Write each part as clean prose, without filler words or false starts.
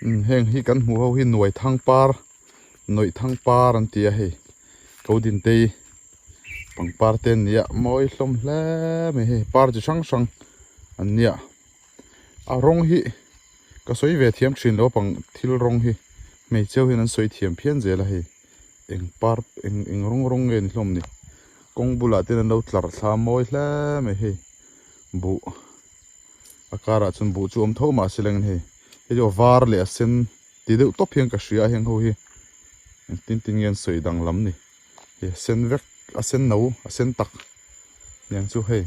Heng hi kan hmuh ho hi nuai thang par nawih thang par an ti a hei ko dintei pangpar te an ni a mawi hlawm hle mai hei par chi hrang hrang an nia a rawng hi ka sawi ve thiam thin lo pang thil rawng hi hmeichhe ho hian an sawi thiam phian zel a hei eng par eng eng rawng rawng nge ni hlawm ni kawng bulah te hian an lo tlar thla mawi hle mai hei buh. A karah chuan buh chu awm tho mahse lengin hei hei chu a var leh a sen ti deuh tawp hian ka hria a heng ho hi engtin tin nge an sawi danglam ni hei a sen vek a sen no a sen tak niang chu hei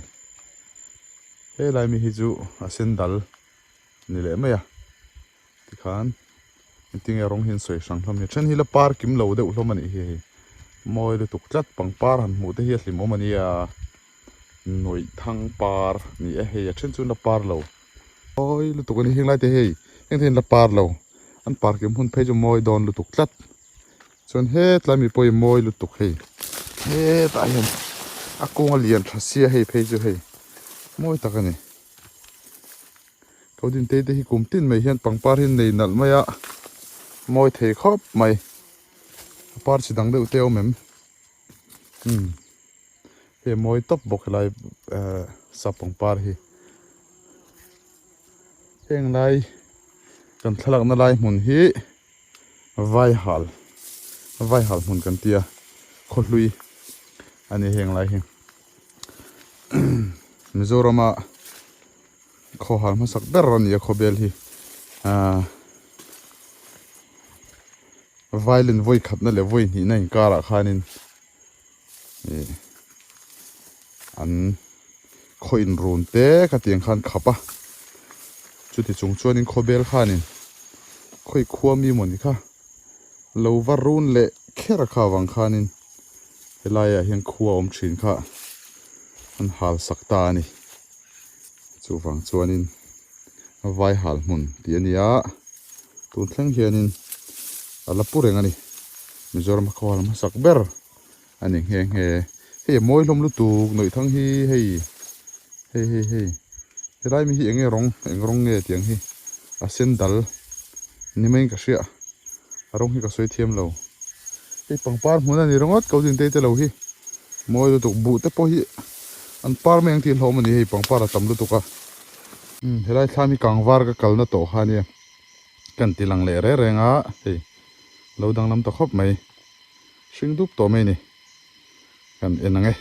helai mi hi chu a sen dal ni leh mai a tikhan engtin nge rawng hi an sawi hrang hlawm hi a then hi la par kim lo deuh hlawm a nih hi hei mawi lutuk tlat pangpar han hmuh te hi a hlimawm a nia. Nawih thang par ni e hei a then chu an la par lo mawi lutuk a ni heng lai te hei heng te hi an la par lo an par kim hun phei chu mawi dawn lutuk tlat chuan hetlai mi pawh hi mawi lutuk hei hetah hian a kung a lian tha sia hei phei chu hei mawi tak a ni ko din te te hi kum tin mai hian pangpar hi an nei nalh mai a mawi thei khawp mai a par chi dang deuh te a awm em umm. Hei mawi tawp bawk helai ehh sap pangpar hi heng lai kan thlalakna lai hmun hi vaihal vaihal hmun kan tia khawhlui a ni heng lai hi Mizorama khawhal hmasak ber a ni a khawbel hi ahh violin vawi khatna leh vawi hnihna inkarah khanin. Ih an khaw inrun te khatiang khan khap a chuti chung chuanin khawbel khanin khawi khua mi mawni kha lo va run leh kher a kha avang khanin helaiah hian khua awm thin kha an hal sak ta a ni chuvang chuanin vai hal hmun tih a ni a tun thleng hianin a la pu reng a ni Mizoram a khawhal hmasak ber a ni nghe nghe hei a mawi hlawm lutuk nawih thang hi hei hei hei hei helai mi hi eng nge rawng eng rawng nge tiang hi a sen dal ni maiin ka hria a rawng hi ka sawi thiam lo hei pangpar hmun a ni ringawt ko din te te lo hi mawi lutuk buh te pawh hi an par mai ang tih hlawm a ni hei pangpar a tam lutuk a umm helai thlam hi kangvar ka kalna tawh kha ania kan ti lang leh reng reng a hei lo danglam ta khawp mai hring dup tawh mai a ni kan en ang e.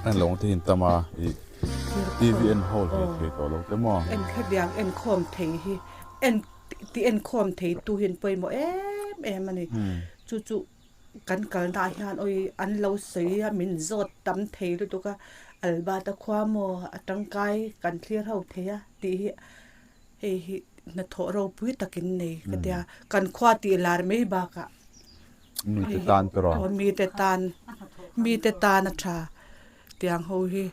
An lo te in tam a i TV en ho hlei thei tawh lo te maw. En khatiang en khawm thei hi en ti en khawm thei tu hian pawimawh em em a ni. Chu chu kan kalna ah hian awi an lo sawi a min zawt tam thei lutuk a Albert-a khua maw a tangkai kan thlir ho thei a tih hi hei hi hnathawh ropui takin nei ka tia kan khua tih lar mai bakah mite tan te rawh mite tan mite tan a tha tiang ho hi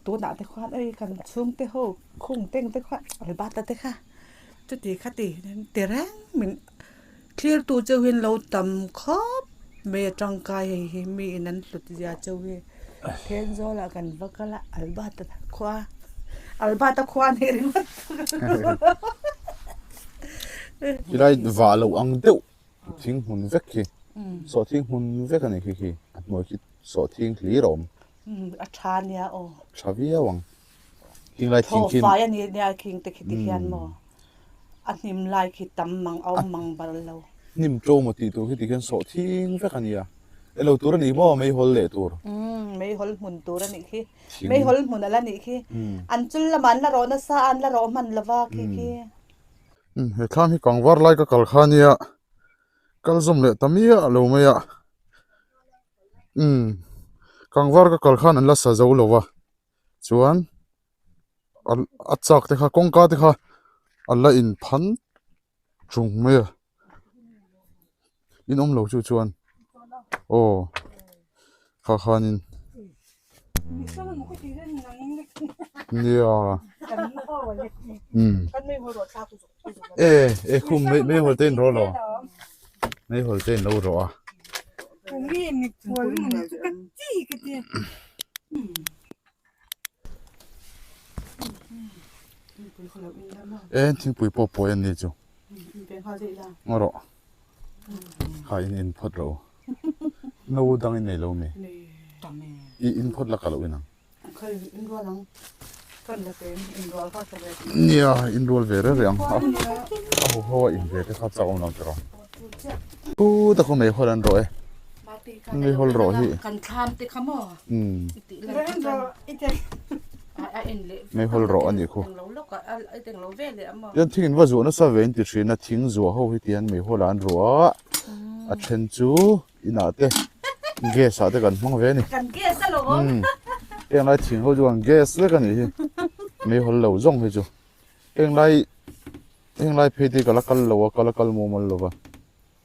tunah te khuan ei kan chhungte ho khung teng te kha Albert-a te kha chuti khati ti reng min thlir tu cheu hian lo tam khawp mai a tangkai hei hi mi in an hlut zia cheu hi Thenzawl ah kan va kal a Albert-a khua Albert-a khua a nih ringawt Tilai vah loh ang deuh thing hmun vek khi sawhthing hmun vek a ni khi khi a hnuai khi sawhthing hlir a awm. A tha nia aw. Tha viau ang. Khing lai thing khi. Thawhfai a ni nia khing te khi ti hian maw a hnim lai khi tam mang a awm mang bar lo. Hnim to maw tih tur khi ti khian sawhthing vek a nia. Elo tur a ni maw meihawl leh tur. Meihawl hmun tur a nih khi. Meihawl hmun a la nih khi. An chul lamah an la rawh nasa a an la rawh hman lova khi khi. He thlam hi kangvar lai ka kal kha nia kal zawm leh ta miah lo mai a umm kangvar ka kal khan an la sa zo lo va chuan a chak te kha kawngka te kha a la in phan chung mai a in awm lo chu chuan aw kha khanin nia umm e e khum mai mai hawl te in rawh lo mai hawl te in lo rawh a. E thingpui pawh pawi an ni chu ngaw rawh kha in in phawt rawh u no dang in nei lo mi i in phawt la ka loh in ang nia in rual ve reng reng ang a haw haw a in ve te kha chak awm lo tiraw pu ta khaw meihawl an rawh e meihawl rawh hi meihawl rawh a nih khu tian thing in va zuah nasa ve in ti thin a thing zuah ho hi tian meihawl ah an rawh a a then chu inah te gas ah te kan hmang ve a ni heng lai thing ho chu kan gas vek a nih hi meihawl lo zawng hi chu heng lai heng lai phei te hi ka la kal lo a ka la kal mumal lo va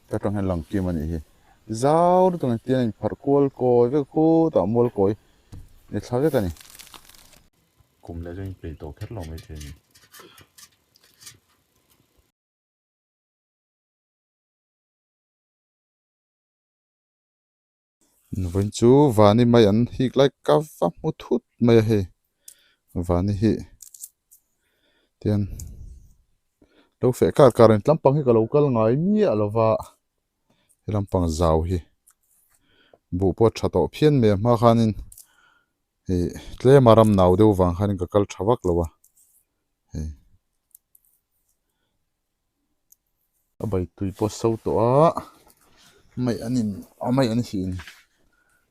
ka tang hian lang kim a nih hi zau lutuk ang tian a inpharh kual kawi vek a khutah mual kawi ni thla vek a ni kum leh chu a inpeih tawh kher lo maithei a ni. Vawiin chu vani mai an hik lai ka va hmu thut mai a hei vani hi tian lo feh kar kar a ni tlampang hi ka lo kal ngai miah lo va he lampang zau hi buh pawh a tha tawh phian mai a hma khanin ih tlema ram nau deuh vang khanin ka kal tha vak lo a hei. A bai tui pawh a so tawh a mai an in a mai an hi in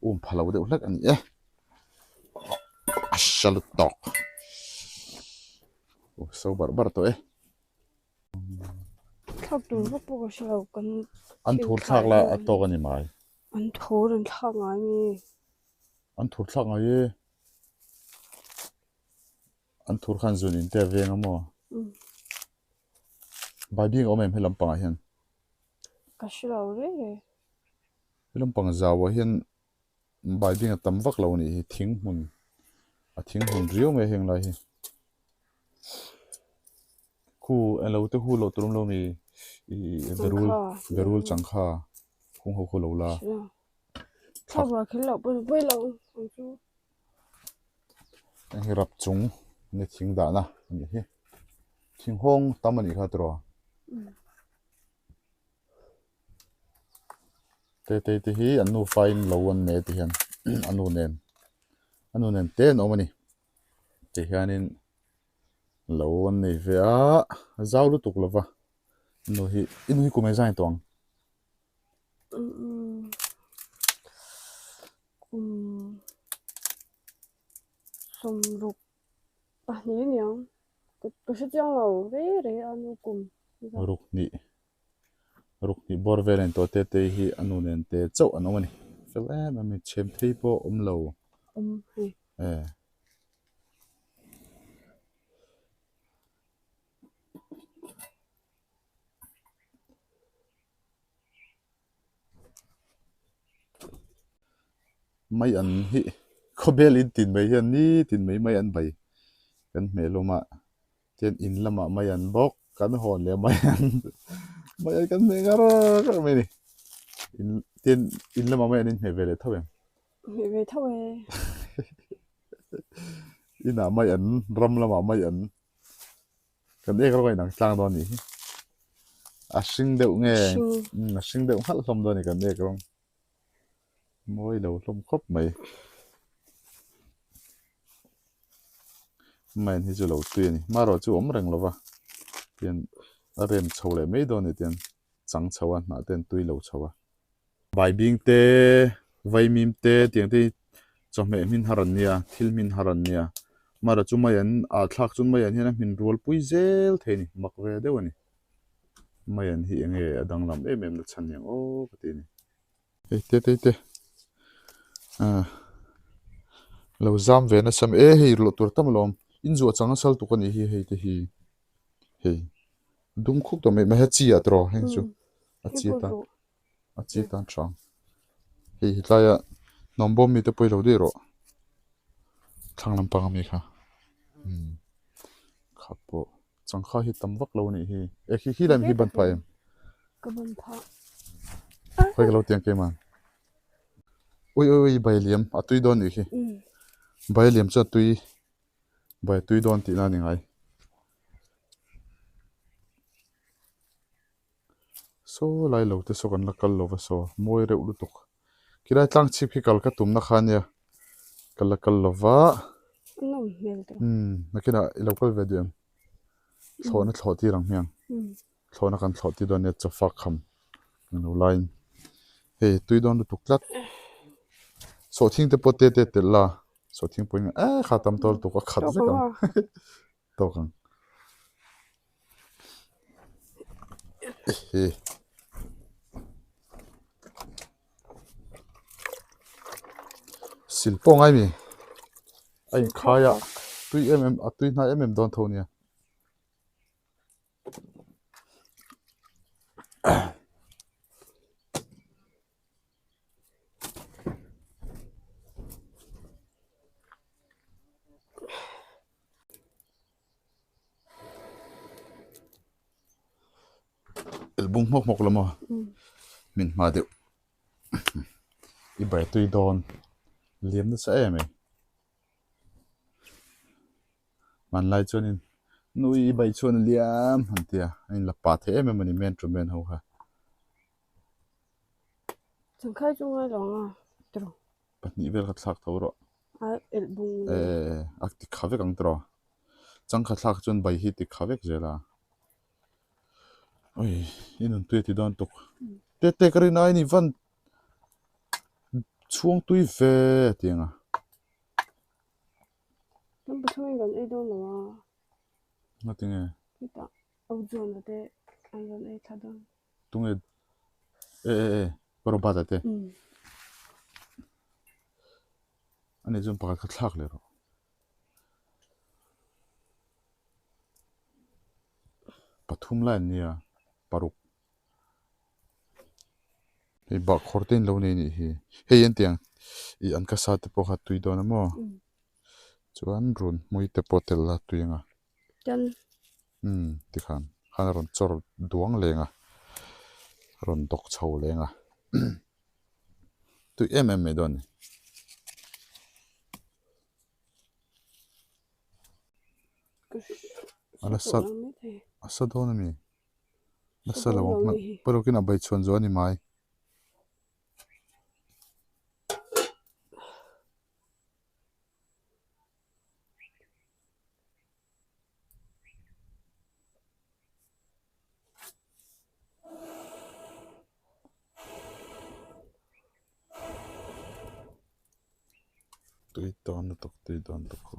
um pha lo deuh hlek a ni e a hre lut tawk aw so barh barh tawh e. Thlak tur vak pawh ka hre lo kan An thur thlak la a tawk a ni mai. An thur an thlak ngai mi. An thur thlak ngai e. An thur khan zun in te a veng a maw? Baibing a awm em he lampangah hian? Ka hre lo reng reng. He lampang zauah hian baibing a tam vak lo a nih hi thing hmun a thing hmun riau mai a heng lai hi. Khu eng lo te hu loh tur awm lo mi ih berul berul changkha khung ho khu lo la. Thla buai kher loh pawn pawi lo ang chu. Heng hi rap chung ni thing dahna a nih hi thing hawng tam a nih kha tiraw te te te hi an nufa in lo an nei ti hian a nu nen a nu nen te an awm a ni ti hianin lo an nei ve a a zau lutuk lova nu hi i nu hi kum engzah nge tawh ang. Kum sawmruk pahnih a niang ka hre chiang lo rei rei a nu kum ruk hnih ruk hnih bawr vel a ni tawh te te hi a nu nen te chauh an awm a ni fel em em a ni chhem thei pawh awm lo awm hei e. Mai an hi khawbel in tin mai hian nitin mai mai an bai kan hmeh hlawm a tian in lamah mai an bawk kan hawn leh mai an mai an kan hmeh ngar ngar mai a ni in tian in lamah mai an inhmeh ve leh tho em? Hmeh ve tho e. Inah mai an ram lamah mai an. Kan ek rawk a inang tlang dawn a nih hi. A hring deuh nge a hring deuh nghalh hlawm dawn a ni kan ek rawng. Mawi lo hlawm khawp mai. Main hi chu lo tui a ni. Marawh chu awm reng lo va. Tian a rem chho leh mai dawn a ni tian chang chho a hnah te an tui lo chho a. Baibing te, vaimim te tiang te hi chawhmeh hmin har an nia, thil hmin har an nia. Mara chu mai an ah thlak chuan mai an hian a hmin rual pui zel thei a ni, mak ve deuh a ni. Mai an hi enge a danglam em em na chhan niang aw ka ti a ni. Hei te te te ah lo zam ve nasa mai e hei luah tur tam alawm inzuah chang a sal tuk a nih hi hei te hi hei dum khup tawh mai mai a chi ah tawh heng chu a chi atan. A chi tan hrang. Hei hi tlaia hnawm bawm mite pawh i lo daih rawh. Thlang lampang ami kha. Umm kha pawh changkha hi tam vak lo a nih hi. E khi khi lam hi ban phah em? Ka ban phah. Khawi ka lo tiang keimah. Ui ui ui bai liam a tui dawn nih khi. Bai liam chu a tui bai tui dawn tihna a ni ngai. Saw lai lo te saw kan la kal lo va saw mawi reuh lutuk khilai tlang chhip khi kal ka tum na kha ania ka la kal lo va umm nakinah i lo kal ve duh em thlawhna thlawh tir ang hmiang thlawhna kan thlawh tir dawn nia chawfak kham ang lo laiin hei tui dawn lutuk tlat sawhthing te pawh te te telh la sawhthing pawhin eh kha tam tawh lutuk a khat vek ang tawk ang. Sil pawh ngai mi a inkhai a tui em em a tui hnai em em dawn tho nia. Elbung hmawk hmawk lam a min hma deuh. I bai tui dawn liam nasa em e. Hmanlai chuanin nui i bai chuan a liam han ti a, a inla pa thei em em a ni man to man ho kha. Changkhai chu ngai lo ang a tiraw. Pahnih vel kha thlak tho rawh. A elh bung. E a ti kha vek ang tiraw. Changkha thlak chuan bai hi ti kha vek zel a. Oi i nun tui a ti dawn tuk. Te te ka rin ai ni van chhuang tui ve a ti ang a. Kan pathum in kan ei dawn lo a. Nga tinge? Hetah Ozone te an rawn ei thla dawn. Tunge e e e Robert-a te. Ani chuan pakhat kha thlak leh rawh. Pathum lai an nia paruk. Hei bahkhawr te in lo nei anih hi. Hei an tiang ih an ka sa te pawh kha tui dawn a maw? Chuan run hmui te pawh tel la tui anga. Chuan. Umm tikhan khan a rawn chawr duang leng a, a rawn dawk chho leng a tui em em mai dawn a ni. A la sa a sa dawn a mi? La sa lo ang hman pawh a bai chhuan zawh a ni mai. Tui dawn lutuk tui dawn lutuk ho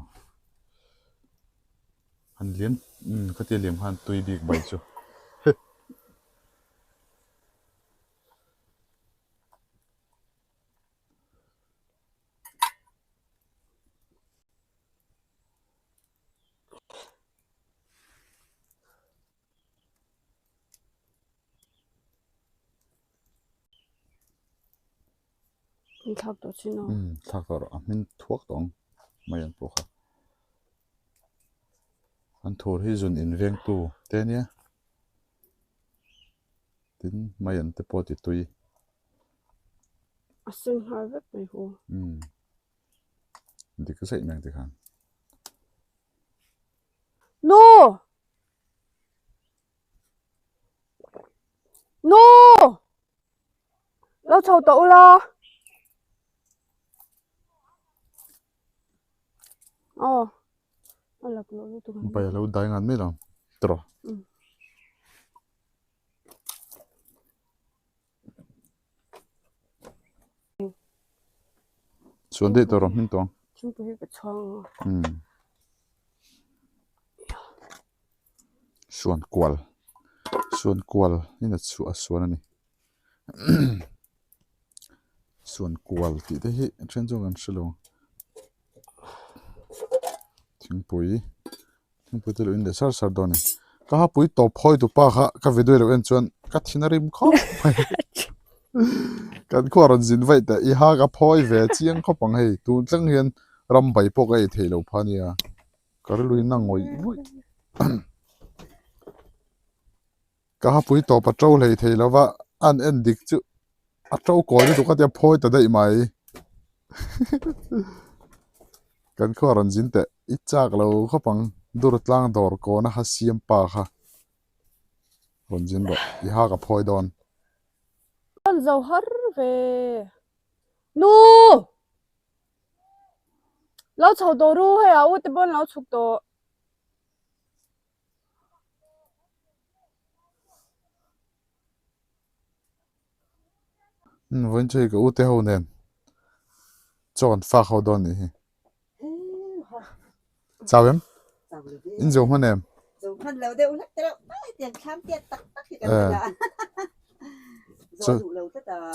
an liam umm khatia liam khan tui bik bai chu. An thlak tawh chin aw. Umm thlak tawh rawh a hmin thuak tawh ang mai an pawh kha. An thur hi zun invengtu te ania tin mai an te pawh ti tui. A sen nghal vek mai hu. Umm dik zaih mai ang tikhan. Nu! Nu! Lo chho tawh ula. Aw. A lak loh lutuk ang. Bai a lo dai ngan mai lo. Tiraw. Mm. Chuan daih tawh rawh hmin tawng. Thingpui hi ka chhuang a. Umm. Suan kual. Suan kual in a chhuah a suan a ni. Suan kual tih te hi then chuan kan hre lo. Thingpui. Thingpui te lo in leh sar sar dawn a ni. Ka hapui tawp hawi tu pa kha ka video lo en chuan ka thin a rim khawp mai. Kan khuaa rawn zin vaih teh i ha ka phawi ve chiang khawp ang hei tun thleng hian ram bai pawh ka ei thei lo pha nia. Ka rilru in a ngawih ngawih. Ka hapui tawp a to hlei thei lo va, an en dik chu a to kawi lutuk a tia phawi ta daih mai. Kan khaw rawn zin teh i chak lo khawp ang dur tlang dawr kawna kha siam pa kha rawn zin rawh i ha ka phawi dawn. Rawn zo har ve. Nu! Lo chho tawh ru hei a u te pawn lo chhuk tawh. Vawiin chu hei ka u te ho nen chaw an fak ho dawn nih hi. Chau em? In zo hman em?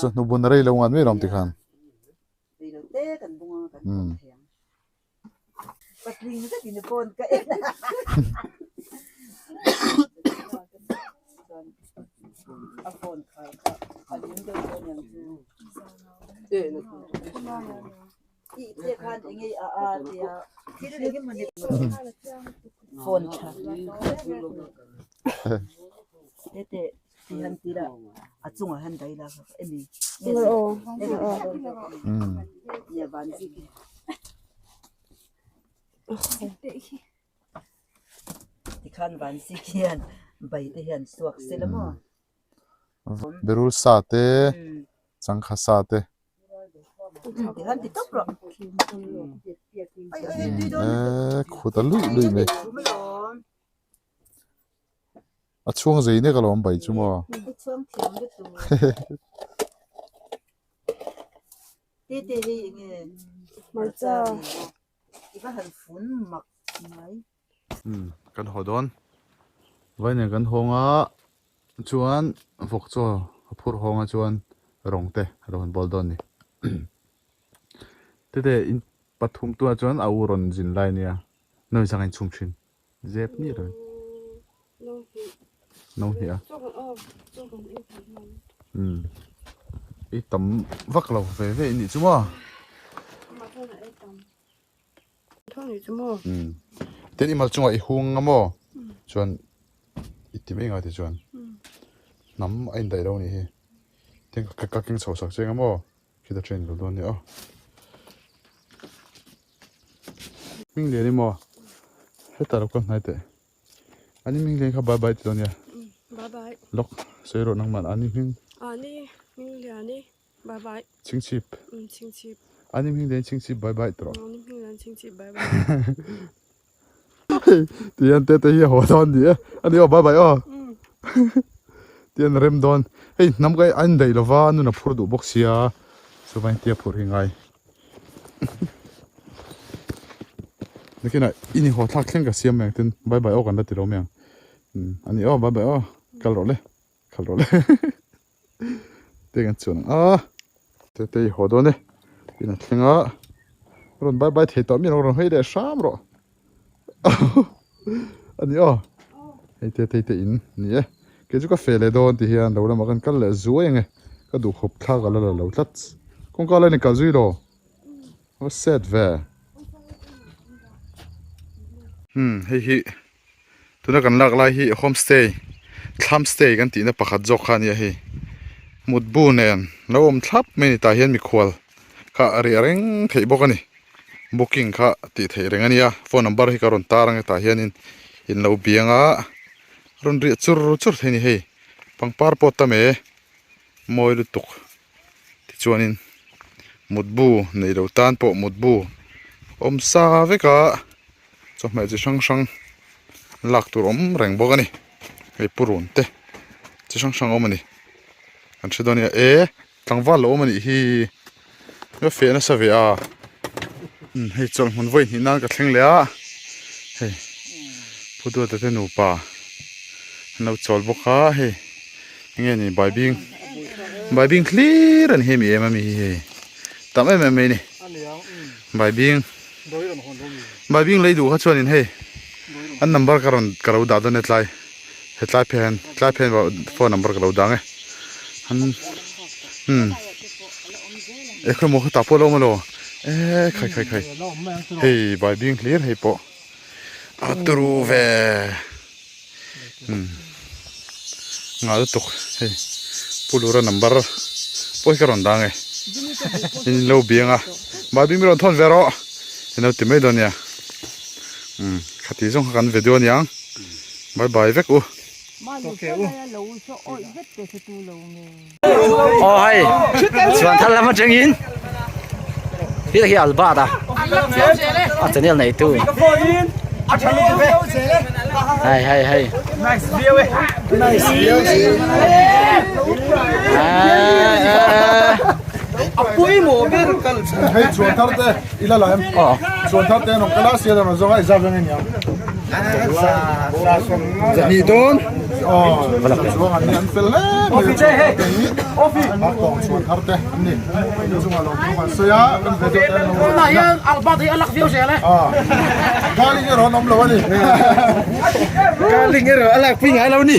Chawhnu bun a rei lo ngan mai lawm tikhan. Patling zetin phone ka en a. A phone khar kha a lim deuh dawn ang chu. I te khan enge a a tia thil enge mawni phone tha. Tete. Ti han ti la a chungah hian dai la emi nge van zik tikhan van zik hian bai te hian suak se la maw. Berul sa te changkha sa te. Tikhan ti tawp rawh. E khut a luih luih mai. A chhuang zei nek alawm bai chu maw. I chhuang thiam lutuk. Te te hei enge hmarcha i va han fun mak mai. Umm kan haw dawn. Vai nen kan hawng a chuan vawk chaw a phur hawng a chuan rawng te a lo han bawl dawn ni. Te te in pathum tunah chuan a u rawn zin lai nia nawi zang a inchhung thin. Zep ni lo. No hnih a. Umm. I tam vak lo ve ve i nih chu maw? Umm. Tin i mal chungah i hung a maw? Chuan i ti mai ngai te chuan. Hnam a indaih lo a nih hi. Tin ka keng chho sak chiang a maw? Khita train lo dawn nia aw. Hming lian i maw? Heta lo kal hnai teh. Ani hming lian kha bye bye ti dawn nia. Bye bye. Lawk sawi rawh nangman ani hming. Ani hming lian i bye bye. Chingchip. Chingchip. Ani hming lian chingchip bye bye ti rawh. Ani hming lian chingchip bye bye. Tihian te te hi a haw dawn ni e. Ani aw bye bye aw. Tihian a rem dawn. Hei hnam ka a indaih lova a nun a phur duh bawk sia. Chuvangin tia phur hi ngai. Nakinah i ni haw thlak thleng ka siam mai ang tin bye bye aw kan la ti lo mai ang. Ani aw bye bye aw kal rawh le. Kal rawh le. Te kan chuan ang a. Te te i haw dawn e. In a thleng a. Rawn bye bye thei tawh mi lo rawn hawi leh hram rawh. Ani aw. Hei te te te in ni e. Kei chu ka fe leh dawn ti hian lo lamah kan kal leh zuai ang e. Ka duh khawp thlak a la la lo tlat. Kawngka la ni kal zui lo. A va set ve. Hmm hei hi tuna kan lak lai hi homestay thlam stay kan tihna pakhat zawk kha a nia hei mutbu nen lo awm thlap mai a ni tah hian mikhual kha a riah reng theih bawk a ni booking kha tih theih reng a nia phone number hi ka rawn tar ang e tah hianin in lo biang a rawn riah chur chur thei a ni hei pangpar pawh tam e mawi lutuk. Tichuanin mutbu nei lo tan pawh mutbu awm sa vek a chawhmeh chi hrang hrang lak tur awm reng bawk a ni hei purun te chi hrang hrang awm a ni kan hre dawn a nia e tlangval lo awm a nih hi ka feh nasa ve a hei chawlhhmun vawi hnih nan ka thleng leh a hei pu duata te nupa an lo chawl bawk a hei. Enge ni baibing baibing hlir a ni hemi em ami hi hei tam em em mai ni baibing baibing lei duh kha chuanin hei an number ka rawn ka lo dah dawn e tlai he tlai phei hian tlai phei hian phone number ka lo dah ang e an umm e khawimaw khutah pawh a lo awm alo e khai khai khai hei baibing hlir hei pawh a turu ve. Umm nghah lutuk hei Pu Lura number pawh hi ka rawn dang e in lo biang a mahni mi rawn thawn ve rawh in lo ti mai dawn nia umm khati zawng kha kan video aniang bye bye vek u. Aw hei chuan thar lam atangin hi hi Albert a a channel nei tu hei hei hei Hei chuan thar te i la la em chuan thar te an awm ka la sia dan zawng a i zat veng ania zahnih dawn chuang an ni an fel hle mai a chuan thar te hi a tawng chuan thar te an ni chungah lo thu kan sawi a kan ve deuh te an lo tunah hian Albert hi a lak viau zel e Garling erawh an awm lo a ni Garling erawh a lak pui ngai lo ni.